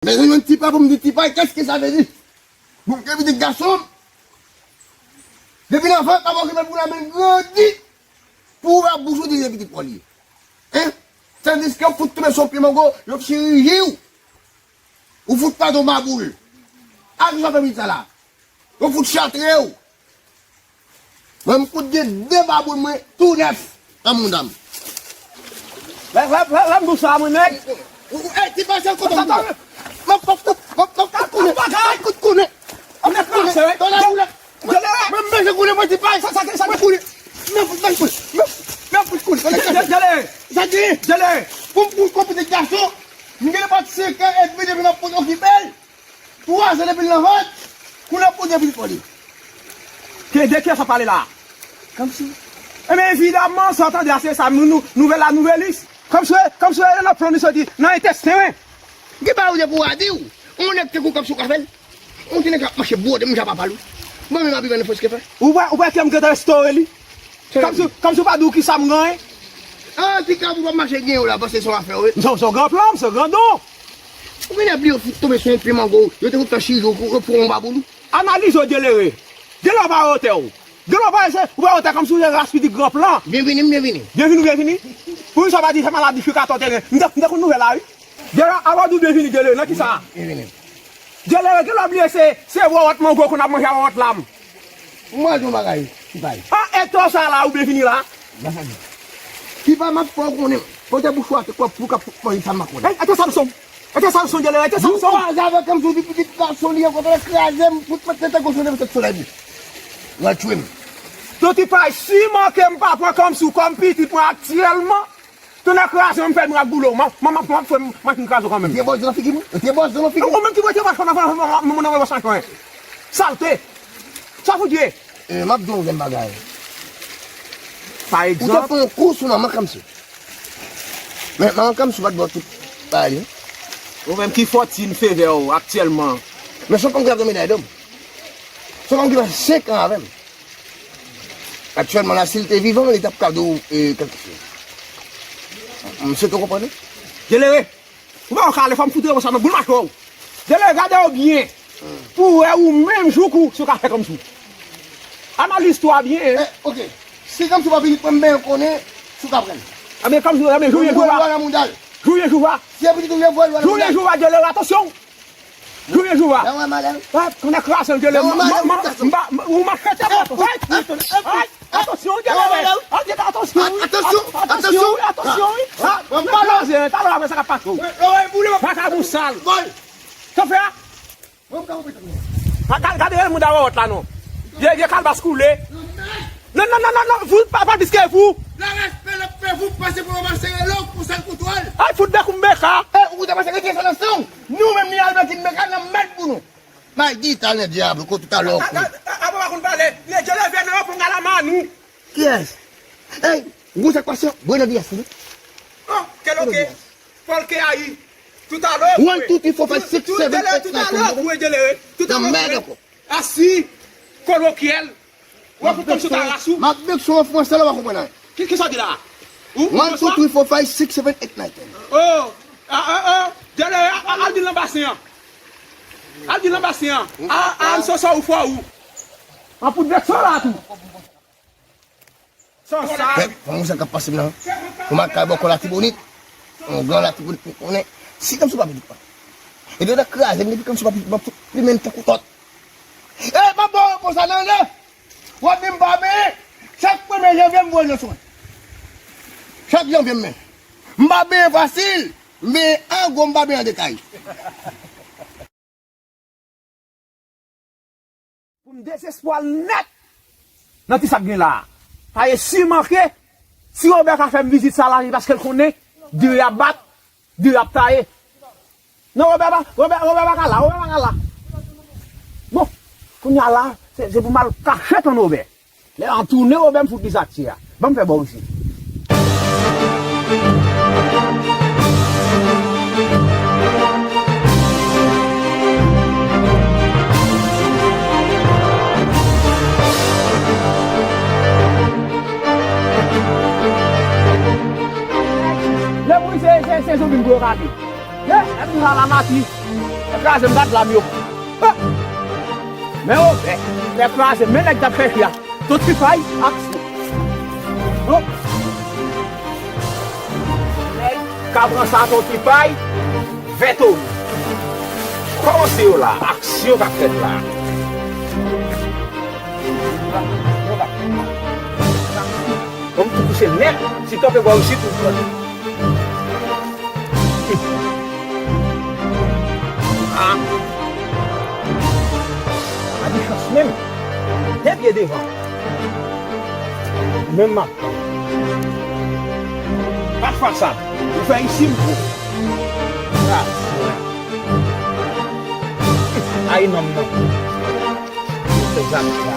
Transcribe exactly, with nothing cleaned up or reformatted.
Mezanmi, yon ti pa pou m di ti pa, qu'est-ce que ça veut dire? Bon, gen pitit gason, depi nan vant, papa okipe l pou l amenn grandi, pou ouvè bouch ou di se pitit pa w li ye. Hein? Tandiske w fout tonbe sou yon pye mango, yo chiriji w. Ou fout pèdi yon baboul. A ki sa w fè pitit sa la? Yo fout chatre w. Mwen, m fout gen de baboul mwen tou nèf nan mouda m. Lè, lè, lè, lè m di w sa, mwen, nèg. Ou, ou, ey, ti pa se kote m konnen. M ap, m ap, m ap, m ap kout konnen. M ap kout konnen. M ap kout konnen. Tande boulèt. Mwen, mwen, manje konnen, mwen, ti pa. Sa, sa, sa, mwen konnen. Mwen fout, mwen konnen. Mwen, mwen fout konnen. Tande, tande, tande. Sa di. Tande. Pou m, pou m konprann gason, m gen nenpòt senk an edmi depi m ap fout okipe l. Twa zan depi l nan vant, kounye a pou gen pitit pou li. Ke, de kiyès w ap pale la? Kòmsi. Ebyen, evidaman, sa w tande a, se sa, nou, nou, nouvèl la, nouvelis. Kòmsi, kòmsi, e lòt flann li soti nan entesten, wi. Ki bagay ou te pou a di w? On nèg tankou Kòmsi w ka fè l? On ti nèg k ap mache bwode moun ja pa pale w. Mwen menm ap viv an Frans ke fè. Ou wè, ou wè ke m gentan restore li? Kòmsi, kòmsi w pa di w kisa m genyen? An, ti ka pou w ap mache gen yo la, paske se yon afè w ye. M se, se yon gran plan, m se yon gran don. Ou genlè bliye w fout tonbe sou yon pye mango, yo te fout fè chiriji w pou, pou yon baboul. Analize w, Dyelere. Dyelere w pa wotè w. Dyelere w pa wotè, ou pa wotè kòmsi w se ras pitit gran plan. Byenvini, m byenvini. Byenvini, byenvini. Pou yon sa pa di se maladi fik atò teren. M te, m te konn nouvèl la, wi. Dyelere, avan w di w byenvini, Dyelere, nan kisa? Byenvini. Dyelere, genlè w bliye se, se wòwòt mango konn ap manje a wòwòt lam. Mwen di yon bagay, ti pa. A, e to sa la, ou byenvini la. Mwen sa di. Ti pa, m ap fè w konnen. Pote bouch ou atè, pou, pou w ka manje sa m pa konnen. Ey, ete Samson. Ete Samson, Dyelere, ete Samson. Ou kwaze avèk Kòmsi, ou di pitit gason li ankò, tande kraze m, fout mete tèt gòch ou nan tèt solèy li. Ou al tchwe m. Ti pa, siman ke m pa pran Kòmsi kòm pitit mwen aktyèlman, tonnè kraze m, m fè mirak boule w. M, m, m, m ap fè machin kraze w kanmenm. Ou te bòz nan figi mwen? Ou te bòz nan figi mwen? Ou menm ki mete machin nan, nan, nan, nan, nan, nan, machin. Salte. Sa fout ye? E, m ap di w yon grenn bagay. Pa egzanp. Ou te pran yon kou sou manman Kòmsi. Men manman Kòmsi pa t ba w tout bagay li. Ou menm ki fòtin fevè w aktyèlman. Men se yon fanm ki ap dòmi dèyè do m. Se yon fanm ki fè senk an avè m. Aktyèlman la, si l te vivan, li t ap ka di w, e, kèlkeswa. M swete w konprann, wi. Dyelere, ou pa wè w ka ale, fò m fout reponn sa nan boul mache w. Dyelere, gade w byen. Pou w wè ou menm jouk ou, si w ka fè Kòmsi. Analize twa byen. Eh, ok. Si Kòmsi pa vini pran m, ben, konnen si w ka pran l. Ebyen, Kòmsi, ebyen, jounen jou a. Jounen jou a. Si e pitit ou vle vòlè, jounen jou a, Dyelere, atansyon. Jounen jou a. Nan wè malè. Wè, konnen kraze l, Dyelere. Nan wè malè, m, m, m, m, ou machete mwen. Ay, ay, atansyon, Dyelere. Ay, atansyon, wi. Atansyon, atansyon, wi. Atansyon, wi. Mwen pale. Talè, talè, sa k ap pase w. Vagabon sal. Sa w fè a? Mwen pa konprann. Pa gad, gade moun da wòwòt la non. Vye, vye kalbas koule. Non, non, non, non, non, vou pa, pa plis ke vou. Nan respè l ap fè vou pase pou yon masere lòk pou sal kontwòl. Ay, fout bèk ou m beka. E, ou ta pase rete sa nan san w. Nou menm ni Albertine beka nan mèd pou nou. May di talè dyab, kote talè w koule. Apa pa konn pale. Lè Dye leve nan yo pou n gala manou. Kiyès? Ey, ou konn sa k pase? Bwè nan dyas, wi. Oh, kèl oke. Fòlke ayi. Tout a lò. One, two, three, four, five, six, seven, eight, nine, ten. Tout a lò, Dye leve. Tout a lò. Nan mèd ankò. Asi, kolokyèl. Ou ap konn sou ta ras ou. M ap bèk sou an fransè la, w pa konprann anyen. Ki, ki sa w di la? Ou, ou one, two, three, four, five, six, seven, eight, nine, ten. Oh, ah, ah, ah, Dye leve, a, a, al di l nan basen an. Al di l nan basen an. A, a, al soso ou fò ou. An poud bèk sa la tou. San sal. Fè, fè yon zen k ap pase m nan. Yon makay bòkò Latibonit. Yon gran Latibonit m konnen. Si Kòmsi pa pitit mwen. Epi yo ta kraze m depi Kòmsi pa pitit mwen, m ap fout plimen l tankou tòt. E, m ap ba w repons sa nan le. W ap di m pa benyen. Chak premye janvye m voye l nan swen. Chak janvye m men. M pa benyen fasil. M benyen an gwo, m pa benyen an detay. Pou m dezespwa l nèt nan ti sa k gen la a. Paske si manke, si Robè ka fè m vizit sa la, se paske l konnen de y ap bat, de y ap taye. Non, Robè pa, Robè, Robè pa ka la, Robè pa ka la. Bon, kounye a la, se, se pou m al kache tann Robè. Lè an tounen, Robè m fout li sa k tye a. Ban m fè bò isi. Lè pou se, se, se zonbi m pou yo kape. Ye, Nan lamati, fè kraze m gad lam yo. Ha! Men yo, fè kraze, men nèg k ap fè fi a. Ton Tipay, aksyon. Hop. Nèg k ap pran sa, Ton Tipay, vèto. Kòmanse yo la, aksyon k ap fèt la. Bon, m tou kouche nèt, si kanpe bò isit, ou pran. Ah. Pa gen chans menm. De pye devan. Menm m ap pran. Pa fasa. Ou fè isit, m pran. Ah, ay, nonm nan. Fè zam sa.